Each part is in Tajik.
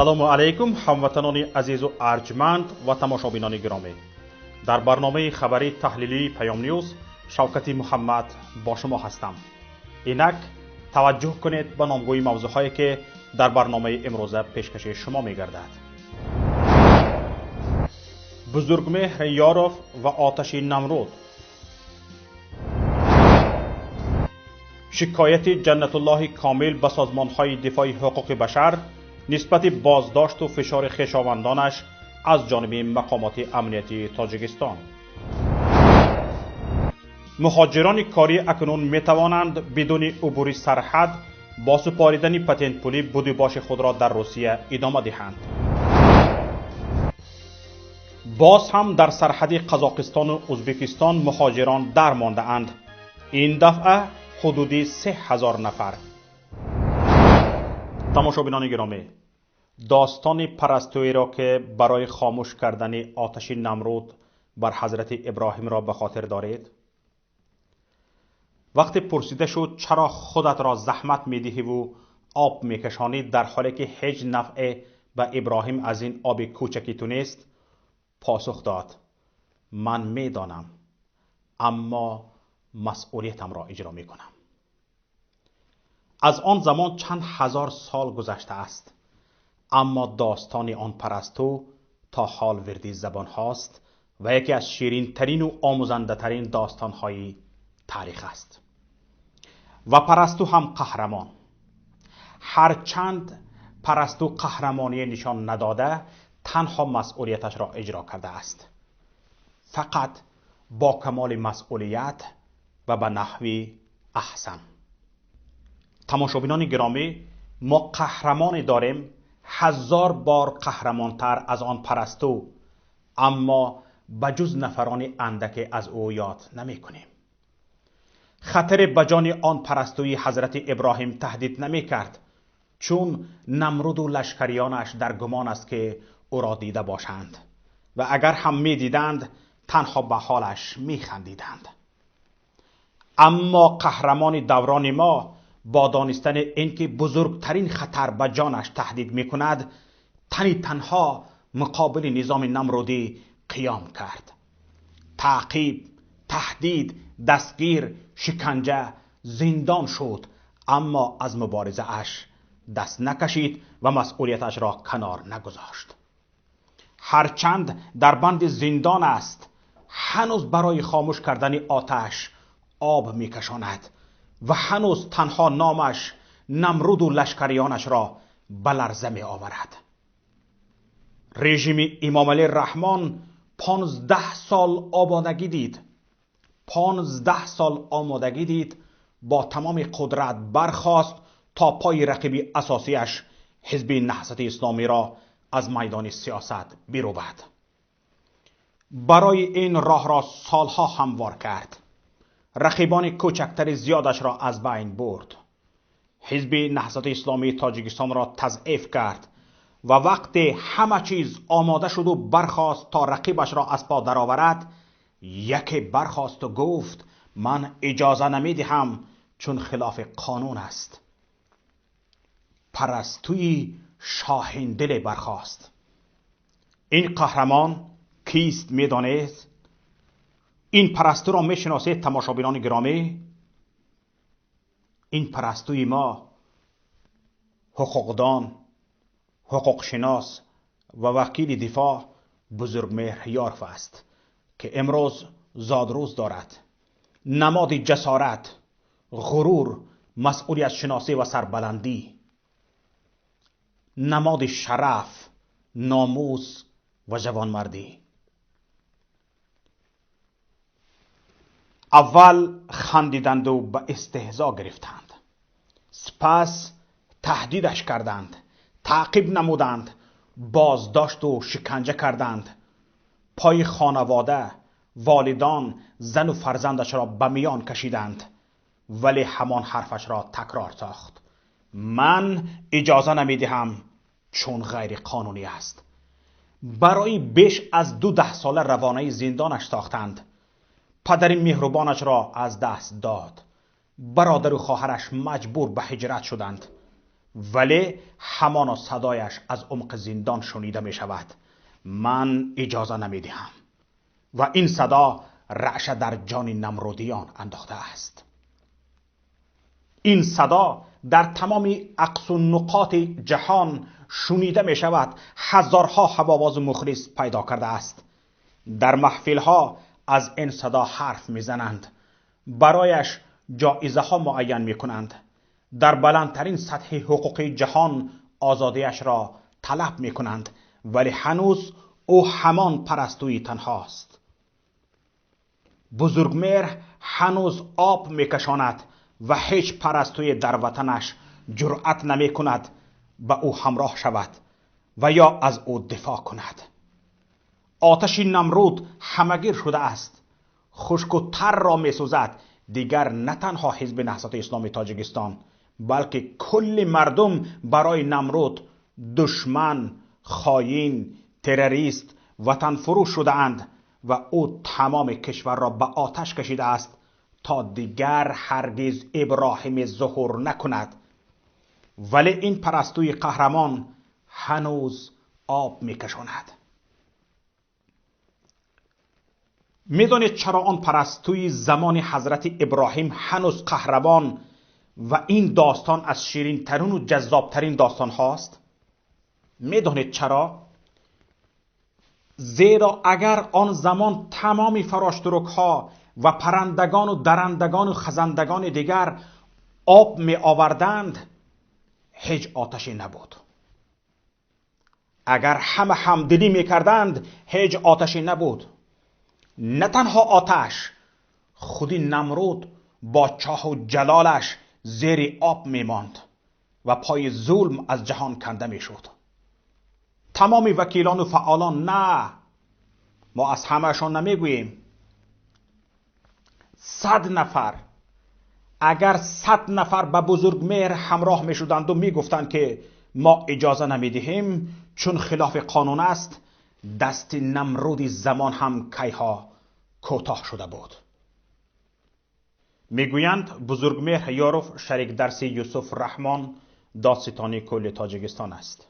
Ассалому алайкум, ҳамватанони азизу арҷманд ва тамошобинони гиромӣ. Дар барномаи хабарии таҳлилии Паём Ньюз Шавкати Муҳаммад бо шумо ҳастам. Инак таваҷҷӯҳ кунед ба номгӯи мавзӯъҳое, ки дар барномаи имрӯза пешкаши шумо мегардад. Бузургмеҳр Ёров ва оташи Намруд, шикояти Ҷаннатуллоҳи Комил ба созмонҳои дифои ҳуқуқи башар нисбати боздошту фишори хешовандонаш аз ҷониби мақомоти амниятии Тоҷикистон. Муҳоҷирони корӣ акнун метавонанд бидуни убури сарҳад бо супоридани патентпулӣ будубоши худро дар Русия идома диҳанд. Боз ҳам дар сарҳади Қазоқистону Ӯзбекистон муҳоҷирон дар мондаанд. Ин дафъа ҳудуди 3000 нафар. Тамошобинони гиромӣ, достони парастӯиро, ки барои хомӯш кардани оташи Намруд бар ҳазрати Иброҳимро ба хотир доред? Вақте пурсида шуд, чаро худатро заҳмат медиҳиву об мекашонӣ, дар ҳоле ки ҳеҷ нафъе ба Иброҳим аз ин оби кӯчаки ту нест, посух дод: ман медонам, аммо масъулиятамро иҷро мекунам. Аз он замон чанд ҳазор сол гузаштааст, аммо достони он парасту то ҳол вирди забонҳост ва яке аз ширинтарину омӯзандатарин достонҳои таърих аст. Ва парасту ҳам қаҳрамон. Ҳарчанд парасту қаҳрамоние нишон надода, танҳо масъулияташро иҷро кардааст. Фақат бо камоли масъулият ва ба наҳви аҳсан. Тамошобинони гиромӣ, мо қаҳрамоне дорем 1000 бор қаҳрамонтар аз он парасту, аммо ба ҷуз нафарони андаке аз ӯ ёд намекунем. Хатаре ба ҷони он парастуи ҳазрати Иброҳим таҳдид намекард, чун Намруду лашкариёнаш дар гумон аст, ки ӯро дида бошанд ва агар ҳам медиданд, танҳо ба ҳолаш механдиданд. Аммо қаҳрамони даврони мо бо донистани ин ки бузургтарин хатар ба ҷонаш таҳдид мекунад, тани танҳо муқобили низоми намрудӣ қиём кард. Таъқиб, таҳдид, дастгир, шиканҷа, зиндон шуд, аммо аз муборизааш даст накашид ва масъулияташро канор нагузошт. Ҳарчанд дар банди зиндон аст, ҳанӯз барои хомӯш кардани оташ об мекашонад ва ҳанӯз танҳо номаш Намруду лашкариёнашро ба ларза меоварад. Режими Имомалӣ Раҳмон 15 сол омодагӣ дид. 15 сол омодагӣ дид, бо тамоми қудрат бархост то пои рақиби асосияш ҳизби Наҳзати Исломиро аз майдони сиёсат бирӯбад. Барои ин роҳро солҳо ҳамвор кард. Рақибони кӯчактари зиёдашро аз байн бурд. Ҳизби Наҳзати Исломии Тоҷикистонро тазъиф кард ва вақте ҳама чиз омода шуду бархост то рақибашро аз по дароварад, яке бархосту гуфт: ман иҷоза намедиҳам, чун хилофи қонун аст. Парастуи шоҳиндиле бархост. Ин қаҳрамон кист медонед? Ин парастуро мешиносед, тамошобинони гиромӣ? Ин парастуи мо ҳуқуқдон, ҳуқуқшинос ва вакили дифоъ Бузургмеҳр Ёров аст, ки имрӯз зодрӯз дорад. Намоди ҷасорат, ғурур, масъулиятшиносӣ ва сарбаландӣ, намоди шараф, номус ва ҷавонмардӣ. Аввал хандиданду ба истеҳзо гирифтанд, сипас таҳдидаш карданд, таъқиб намуданд, боздошту шиканҷа карданд. Пои хонавода, волидон, зану фарзандашро ба миён кашиданд, вале ҳамон ҳарфашро такрор сохт: ман иҷоза намедиҳам, чун ғайриқонунӣ аст. Барои беш аз 2 даҳсола равонаи зиндонаш сохтанд. Падари меҳрубонашро аз даст дод. Бародару хоҳараш маҷбур ба ҳиҷрат шуданд. ولی همانا صدایش از عمق زندان شنیده می شود: من اجازه نمی دهم. و این صدا رعشه در جان نمرودیان انداخته است. این صدا در تمام اقصی نقاط جهان شنیده می شود. هزارها هواواز مخلص پیدا کرده است. در محفل ها از این صدا حرف می زنند، برایش جایزه ها معین می کنند، در بلندترین سطح حقوقی جهان آزادیش را طلب می کنند، ولی هنوز او همان پرستوی تنهاست. بزرگمهر هنوز آب می کشاند و هیچ پرستوی در وطنش جرأت نمی کند به او همراه شود و یا از او دفاع کند. آتش نمرود همگیر شده است، خشک و تر را می سوزد. دیگر نه تنها حزب نهضت اسلامی تاجیکستان، بلکه کل مردم برای نمرود دشمن، خاین، تروریست، وطن فروش شده اند و او تمام کشور را به آتش کشیده است تا دیگر هرگز ابراهیم ظهور نکند. ولی این پرستوی قهرمان هنوز آب میکشاند. میدانید چرا آن پرستوی زمان حضرت ابراهیم هنوز قهرمان و این داستان از شیرین ترین و جذاب ترین داستان هاست؟ میدانید چرا؟ زیرا اگر آن زمان تمام فراشترک ها و پرندگان و درندگان و خزندگان دیگر آب می آوردند، هیچ آتشی نبود. اگر همه همدلی می کردند، هیچ آتشی نبود. نه تنها آتش، خودی نمرود با چاه و جلالش زیر آب می ماند و پای ظلم از جهان کنده می شد. تمام وکیلان و فعالان، نه، ما از همه‌شان نمیگوییم، 100 نفر، اگر 100 نفر به بزرگمهر همراه می شدند و می گفتند که ما اجازه نمی دهیم چون خلاف قانون است، دست نمرودی زمان هم کیها کوتاه شده بود. میگویند بزرگمهر یاروف شریک درس یوسف رحمان دادستانی کل تاجیکستان است.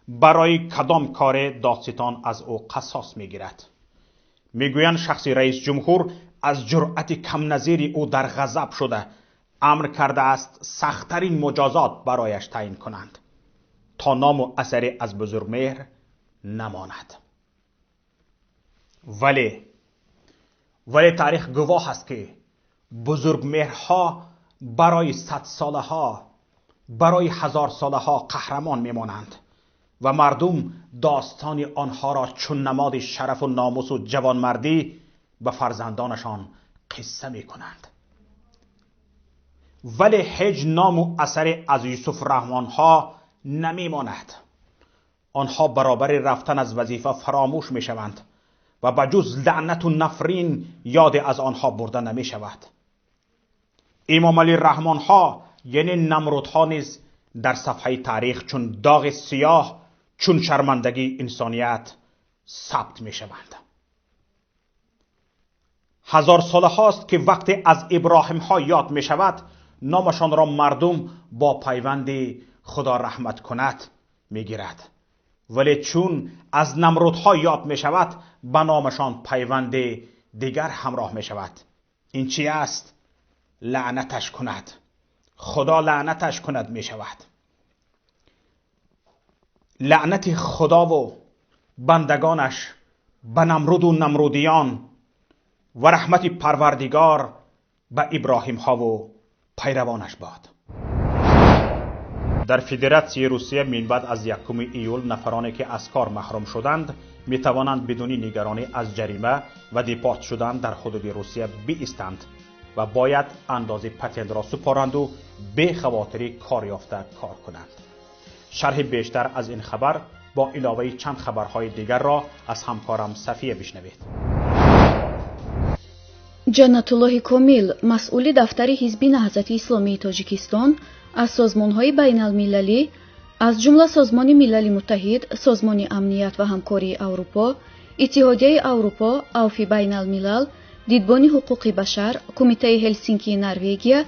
برای کدام کار دادستان از او قصاص میگیرد؟ میگویند شخصی رئیس جمهور از جرأت کم نظیر او در غضب شده امر کرده است سخت‌ترین مجازات برایش تعیین کنند تا نام و اثری از بزرگمهر نماند. ولی تاریخ گواه است که بزرگمهرها برای 100 ساله ها، برای 1000 ساله ها قهرمان میمانند و مردم داستان آنها را چون نماد شرف و ناموس و جوانمردی به فرزندانشان قصه میکنند. ولی هیچ نام و اثری از یوسف رحمان ها نمیماند. آنها برابر رفتن از وظیفه فراموش میشوند و بجز لعنت و نفرین یاد از آنها برده نمیشود. امام علی رحمان ها یعنی نمرودها نیز در صفحه تاریخ چون داغ سیاه، چون شرمندگی انسانیت ثبت میشوند. 1000 ساله هاست که وقتی از ابراهیم ها یاد می شود، نامشان را مردم با پیوند خدا رحمت کند می گیرد، ولی چون از نمرودها یاد می شود، به نامشان پیوند دیگر همراه می شود. این چی است؟ لعنتش کند، خدا لعنتش کند می شود. لعنت خدا و بندگانش به نمرود و نمرودیان و رحمت پروردگار به ابراهیم ها و پیروانش باد. در فدراتسیای روسیه من بعد از 1 ایول نفرانی که از کار محروم شدند می توانند بدون نگرانی از جریمه و دیپورت شدن در حدود روسیه بایستند و باید اندازه پتنت را سپارند و به خاطر کار یافته کار کنند. شرح بیشتر از این خبر با علاوه چند خبرهای دیگر را از همکارم صفیه بشنوید. Ҷаннатуллоҳи Комил, масъули дафтари ҳизби Наҳзати Исломии Тоҷикистон, аз созмонҳои байналмилалӣ, аз ҷумла Созмони Милали Муттаҳид, Созмони Амният ва Ҳамкории Аврупо, Иттиҳодияи Аврупо, Авфи Байналмилал, Дидбони ҳуқуқи башар, Кумитаи Ҳелсинкии Норвегия,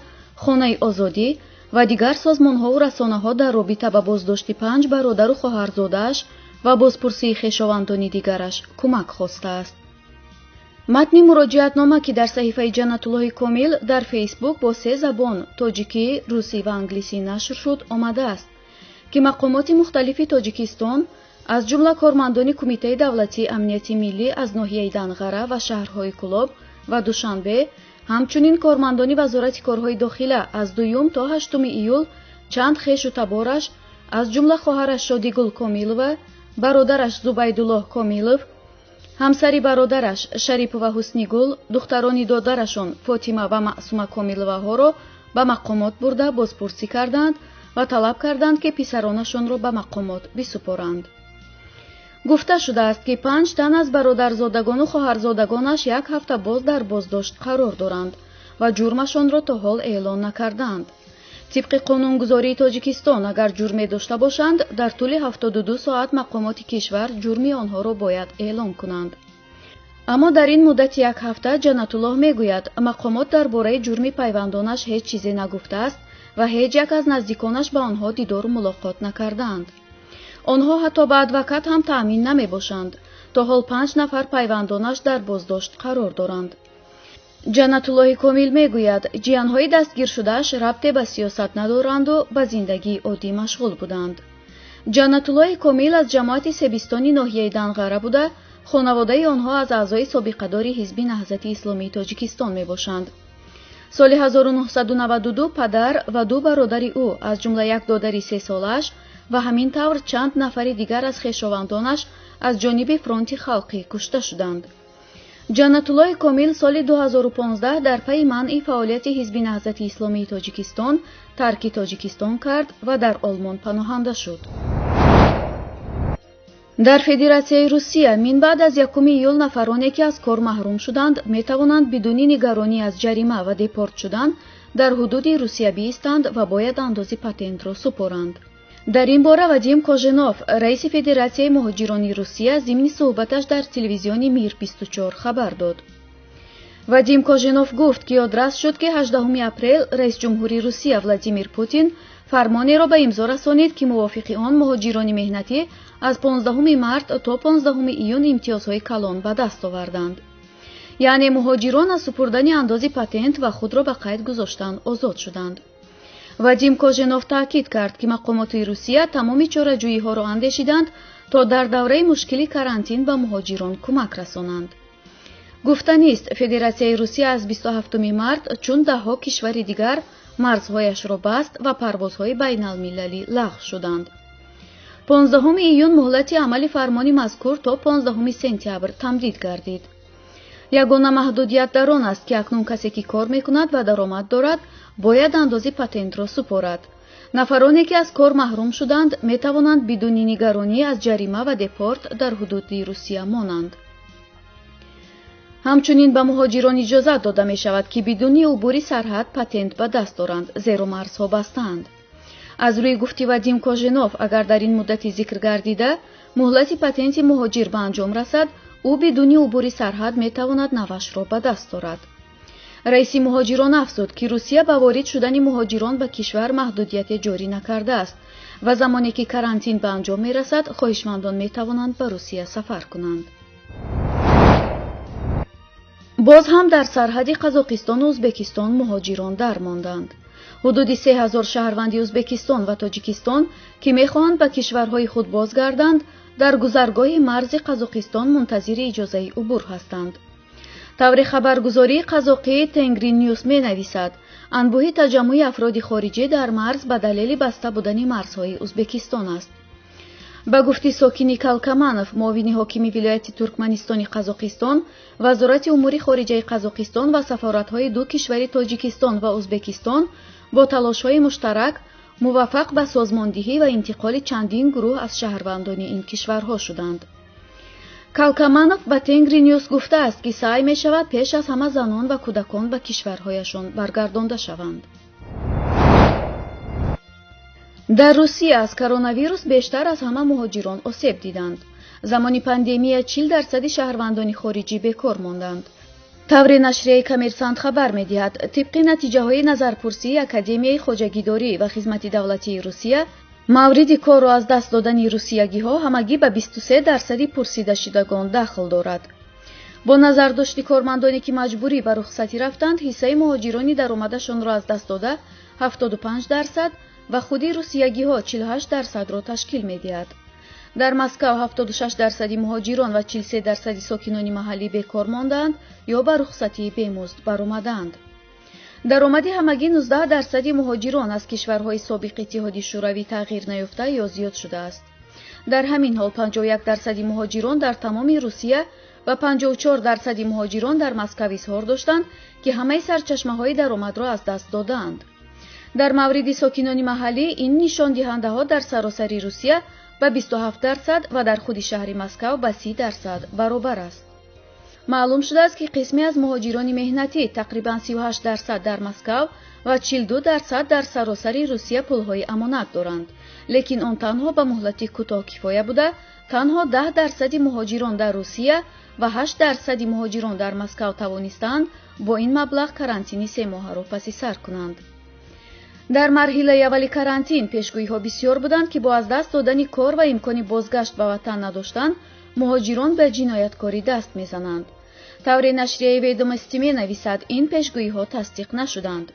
Хонаи Озодӣ Ва дигар созмонҳову расонаҳо дар робита ба боздошти панҷ бародару хоҳарзодааш ва бозпурсии хешовандони дигараш кӯмак хостааст. Матни муроҷиатнома, ки дар саҳифаи Ҷаннатуллоҳи Комил дар Фейсбук бо се забон тоҷикӣ, русӣ ва англисӣ нашр шуд, омадааст, ки мақомоти мухталифи Тоҷикистон, аз ҷумла кормандони Кумитаи давлатии амнияти миллӣ аз ноҳияи Данғара ва шаҳрҳои Кӯлоб ва Душанбе, ҳамчунин кормандони Вазорати корҳои дохила аз 2 то 8 июл чанд хешу табораш, аз ҷумла хоҳараш Шодигул Комилова, бародараш Зубайдуллоҳ Комилов, ҳамсари бародараш Шарипова Ҳуснигул, духтарони додарашон Фотима ва Маъсума Комиловаҳоро ба мақомот бурда бозпурсӣ карданд ва талаб карданд, ки писаронашонро ба мақомот бисупоранд. Гуфта шудааст, ки панҷ тан аз бародарзодагону хоҳарзодагонаш як ҳафта боз дар боздошт қарор доранд ва ҷурмашонро то ҳол эълон накардаанд. Тибқи қонунгузории Тоҷикистон, агар ҷурме дошта бошанд, дар тӯли 72 соат мақомоти кишвар ҷурми онҳоро бояд эълон кунанд. Аммо дар ин муддати як ҳафта, Ҷаннатуллоҳ мегӯяд, мақомот дар бораи ҷурми пайвандонаш ҳеҷ чизе нагуфтааст ва ҳеҷ як аз наздиконаш ба онҳо дидору мулоқот накардаанд. Онҳо ҳатто ба адвокат ҳам таъмин намебошанд. То ҳол панҷ нафар пайвандонаш дар боздошт қарор доранд. Ҷаннатуллоҳи Комил мегӯяд, ҷиянҳои дастгиршудааш рабте ба сиёсат надоранду ба зиндагии оддӣ машғул буданд. Ҷаннатуллоҳи Комил аз ҷамоати Себистони ноҳияи Данғара буда, хонаводаи онҳо аз аъзои собиқадори Ҳизби Наҳзати Исломии Тоҷикистон мебошанд. Соли 1992 падар ва ду бародари ӯ, аз ҷумла як додари сесолааш ва ҳамин тавр чанд нафари дигар аз хешовандонаш аз ҷониби Фронти халқӣ кушта шуданд. Ҷаннатуллоҳи Комил соли 2015 дар пайи манъи фаъолияти Ҳизби Наҳзати Исломии Тоҷикистон тарки Тоҷикистон кард ва дар Олмон паноҳанда шуд. Дар Федератсияи Русия минбаъд аз 1 июл нафароне, ки аз кор маҳрум шуданд, метавонанд бидуни нигаронӣ аз ҷарима ва депорт шудан дар ҳудуди Русия биистанд ва бояд андози патентро супоранд. Дар ин бора Вадим Кожинов, раиси Федератсияи муҳоҷирони Русия, зимни суҳбаташ дар телевизиони Мир 24 хабар дод. Вадим Кожинов гуфт, ки ёдрас шуд, ки 18 апрел раисҷумҳури Русия Владимир Путин фармонеро ба имзо расонид, ки мувофиқи он муҳоҷирони меҳнатӣ аз 15 март то 15 июн имтиёзҳои калон ба даст оварданд. Яъне муҳоҷирон аз супурдани андози патент ва худро ба қайд гузоштан озод шуданд. Вадим Кожинов таъкид кард, ки мақомоти Русия тамоми чораҷӯиҳоро андешиданд, то дар давраи мушкили карантин ба муҳоҷирон кӯмак расонанд. Гуфтанист, Федератсияи Русия аз 27 март чун даҳҳо кишвари дигар марзҳояшро баст ва парвозҳои байналмилалӣ лағв шуданд. 15 июн муҳлати амали фармони мазкур то 15 сентябр тамдид гардид. Ягона маҳдудият дар он аст, ки акнун касе, ки кор мекунад ва даромад дорад, бояд андози патентро супорад. Нафароне, ки аз кор маҳрум шуданд, метавонанд бидуни нигаронӣ аз ҷарима ва депорт дар ҳудуди Русия монанд. Ҳамчунин ба муҳоҷирон иҷозат дода мешавад, ки бидуни убури сарҳад патент ба даст доранд, зеро марзҳо бастаанд. Аз рӯи гуфти Вадим Кожинов, агар дар ин муддати зикр гардида муҳлати патенти муҳоҷир ба анҷом расад, ӯ бидуни убури сарҳад метавонад навашро ба даст дорад. Раиси муҳоҷирон афзуд, ки Русия ба ворид шудани муҳоҷирон ба кишвар маҳдудияте ҷорӣ накардааст ва замоне ки карантин ба анҷом мерасад, хоҳишмандон метавонанд ба Русия сафар кунанд. Боз ҳам дар сарҳади Қазоқистону Ӯзбекистон муҳоҷирон дармонданд. Ҳудуди 3000 шаҳрванди Ӯзбекистон ва Тоҷикистон, ки мехоҳанд ба кишварҳои худ бозгарданд, дар гузаргоҳи марзи Қазоқистон мунтазири иҷозаи убур ҳастанд. Тавре хабаргузории қазоқии Тенгри Ньюс менависад, анбӯҳи таҷаммӯи афроди хориҷӣ дар марз ба далели баста будани марзҳои Ӯзбекистон аст. Ба гуфти Сокини Калкаманов, муовини ҳокими вилояти Туркманистони Қазоқистон, Вазорати умури хориҷаи Қазоқистон ва сафоратҳои ду кишвари Тоҷикистон ва Ӯзбекистон бо талошҳои муштарак муваффақ ба созмондиҳӣ ва интиқоли чандин гурӯҳ аз шаҳрвандони ин кишварҳо шуданд. Калкаманов ба Тенгри Ньюс гуфтааст, ки саъй мешавад пеш аз ҳама занон ва кӯдакон ба кишварҳояшон баргардонда шаванд. Дар Русия аз коронавирус бештар аз ҳама муҳоҷирон осеб диданд. Замони пандемия 40% шаҳрвандони хориҷӣ бекор монданд. Тавре нашрияи Коммерсант хабар медиҳад, тибқи натиҷаҳои назарпурсии Академияи хоҷагидорӣ ва хизмати давлатии Русия, мавриди корро аз даст додани русиягиҳо ҳамагӣ ба 23% пурсидашудагон дахл дорад. Бо назардошти кормандоне ки маҷбурӣ ба рухсатӣ рафтанд, ҳиссаи муҳоҷирони даромадашонро аз даст дода 75% ва худи русиягиҳо 48%-ро ташкил медиҳад. Дар Москав 76% муҳоҷирон ва 43% сокинони маҳаллӣ бекор мондаанд ё ба рухсатии бемузд баромадаанд. Даромади ҳамагӣ 19% муҳоҷирон аз кишварҳои собиқ Иттиҳоди Шӯравӣ тағйир наёфта ё зиёд шудааст. Дар ҳамин ҳол 51% муҳоҷирон дар тамоми Русия ва 54% муҳоҷирон дар Москав изҳор доштанд, ки ҳамаи сарчашмаҳои даромадро аз даст додаанд. Дар мавриди сокинони маҳаллӣ ин нишондиҳандаҳо дар саросари Русия ба 27% ва дар худи шаҳри Москав ба 30% баробар аст. Маълум шудааст, ки қисме аз муҳоҷирони меҳнатӣ тақрибан 38% дар Москав ва 42% дар саросари Русия пулҳои амонат доранд. Лекин он танҳо ба муҳлати кӯтоҳ кифоя буда, танҳо 10% муҳоҷирон дар Русия ва 8% муҳоҷирон дар Москав тавонистаанд бо ин маблағ карантини семоҳаро паси сар кунанд. Дар марҳилаи аввали карантин пешгӯиҳо бисёр буданд, ки бо аз даст додани кор ва имкони бозгашт ба ватан надоштан муҳоҷирон ба ҷинояткорӣ даст мезананд. Тавре нашрияи Ведомости менависад, ин пешгӯиҳо тасдиқ нашуданд.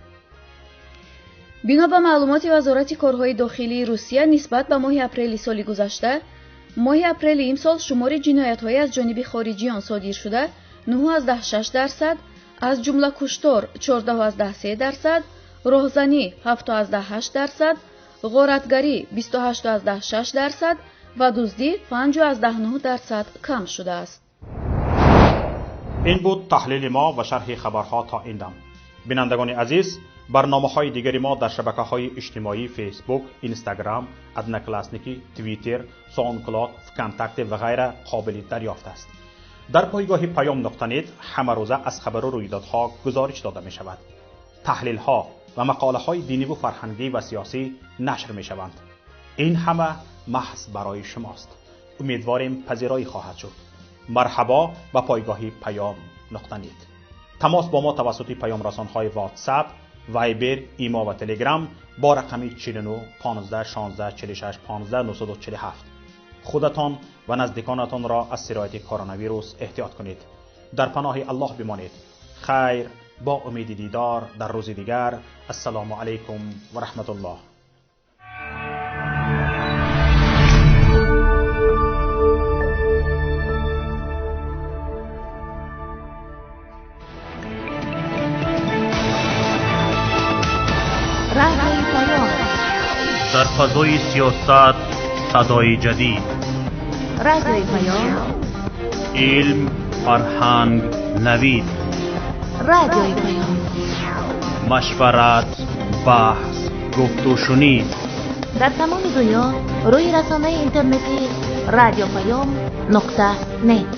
Бино ба маълумоти Вазорати корҳои дохилии Русия, нисбат ба моҳи апрели соли гузашта, моҳи апрели имсол шумори ҷиноятҳои аз ҷониби хориҷиён содир шуда 9,6%, аз ҷумла куштор 14,3%, роҳзанӣ 7,8%, ғоратгарӣ 28,6% ва дуздӣ 5,9% кам шудааст. Ин буд таҳлили мо ва шарҳи хабарҳо то ин дам. Бинандагони азиз, барномаҳои дигари мо дар шабакаҳои иҷтимоӣ Фейсбук, Инстаграм, Одноклассники, Твиттер, Саундклауд, ВКонтакте ва ғайра қобили дарёфт аст. Дар пойгоҳи payom.net ҳамарӯза аз хабару рӯйдодҳо гузориш дода мешавад. Таҳлилҳо ва мақолаҳои диниву фарҳангӣ ва сиёсӣ нашр мешаванд. Ин ҳама маҳз барои шумост. Умедворем пазироӣ хоҳад шуд. Марҳабо ба пойгоҳи payom.net. Тамос бо мо тавассути паёмрасонҳои WhatsApp, Viber, Имо ва Telegram бо рақами 49 15 16 46 15 947. Худатон ва наздиконатонро аз сирояти коронавирус эҳтиёт кунед. Дар паноҳи Аллоҳ бимонед. Хайр, бо умеди дидор дар рӯзи дигар. Ассалому алайкум ва раҳматуллоҳ. Дар фазои сиёсат садои ҷадид, Радиои Паём, илм, фарҳанг, навид, Радиои Паём, машварат, баҳс, гуфтушунид. Дар тамоми дунё рӯи расонаи интернетӣ радиопаём.нет.